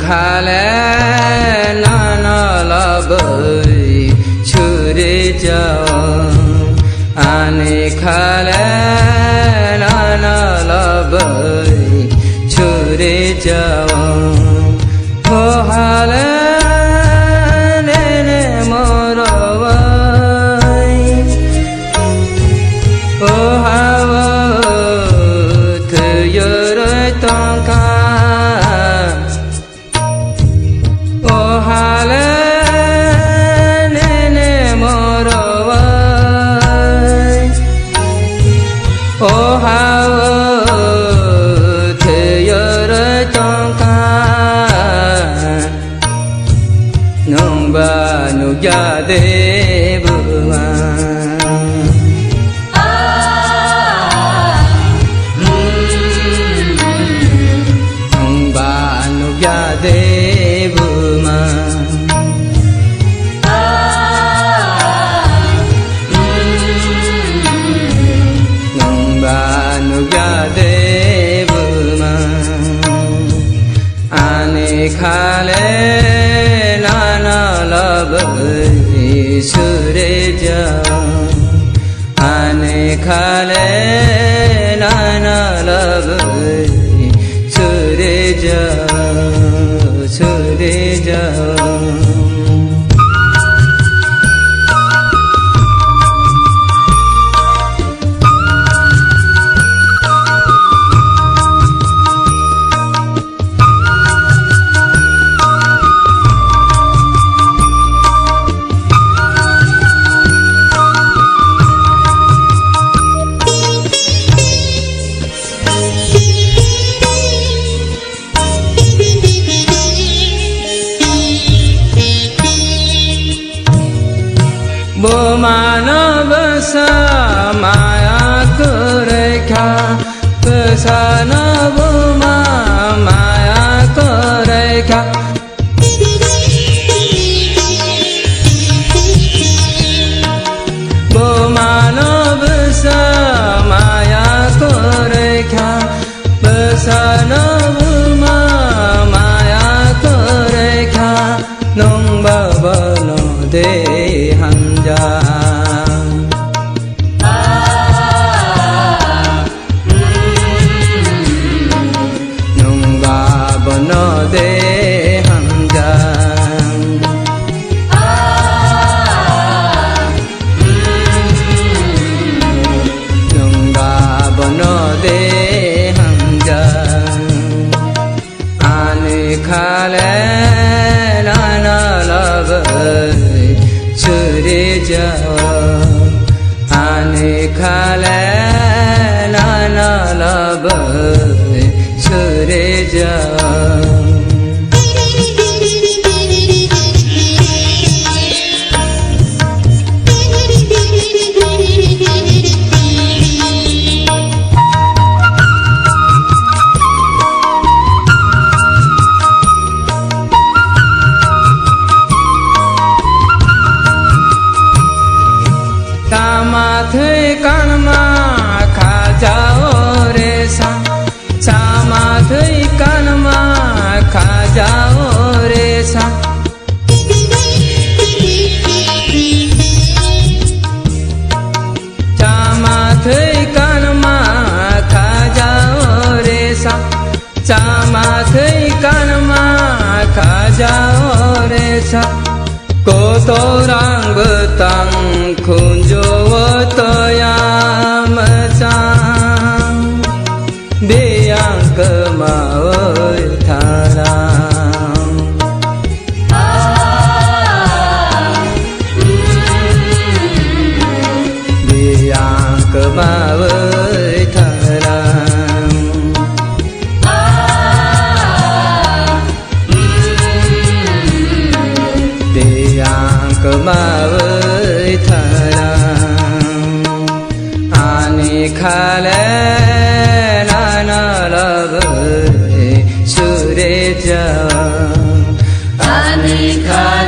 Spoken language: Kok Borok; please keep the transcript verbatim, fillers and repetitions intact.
Khale nono lobwi suri jao, ani khale nono lobwi suri jao. O hale nene morowai, o hawo thuyuroi tongkha. O hale nene morowai, o hawo thuyuroi tongkha. Nwngba nukya de buma? Nwngba nukya de buma? Nwngba nukya de buma? Ani khale nono lobwi suri jao, ani khale nono lobwi suri jao, suri jao. Bumano bwsa maya kwrwi kha, bwsano buma maya kwrwi kha. Bumano bwsa maya kwrwi kha, bwsano buma maya kwrwi kha, nwngba bono de hamjak. Nwngba bono de hamjak. Nwngba bono de hamjak. Ani khale nono lobwi suri jao, ani khale nono lobwi suri jao. Tama thwi kanma khajao re sa, chama thwi kanma khajao re sa. Chama thwi kanma khajao re sa, chama thwi kanma khajao re sa. Kotorang bwtang khunjuo toya mwchang. Biyang kwmawi tharang. Biyang kwmawi tharang. Biyang kwmawi tharang. Ani khale nono lobwi suri jao. Ani khale